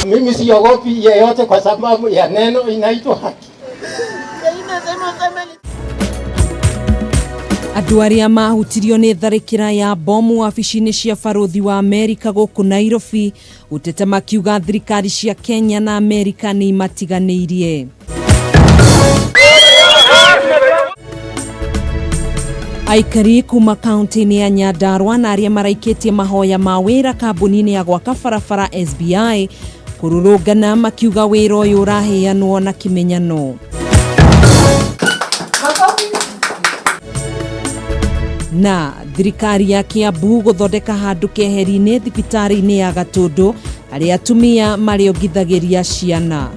Mimi siogopi yeyote kwa sababu ya neno inaitwa haki. Andũ arĩa mahutirio nĩ tharĩkĩra ya bomu wabici-inĩ cia barũthi wa Amerika gũkũ Nairobi gũteta makiuga thirikari cia Kenya na Amerika nĩ imatiganĩirie. Aikari kuma kaunti-inĩ ya Nyandarua na arĩa maraikĩtie mahoya ma wĩra kambuni-inĩ ya gwaka barabara SBI kũrũrũngana makiuga wĩra ũyũ ũraheanwo na kĩmenyano. Na thirikari ya Kiambu gũthondeka handũ keheri-inĩ thibitarĩ-inĩ ya Gatũndũ harĩa atumia marĩongithagĩria ciana.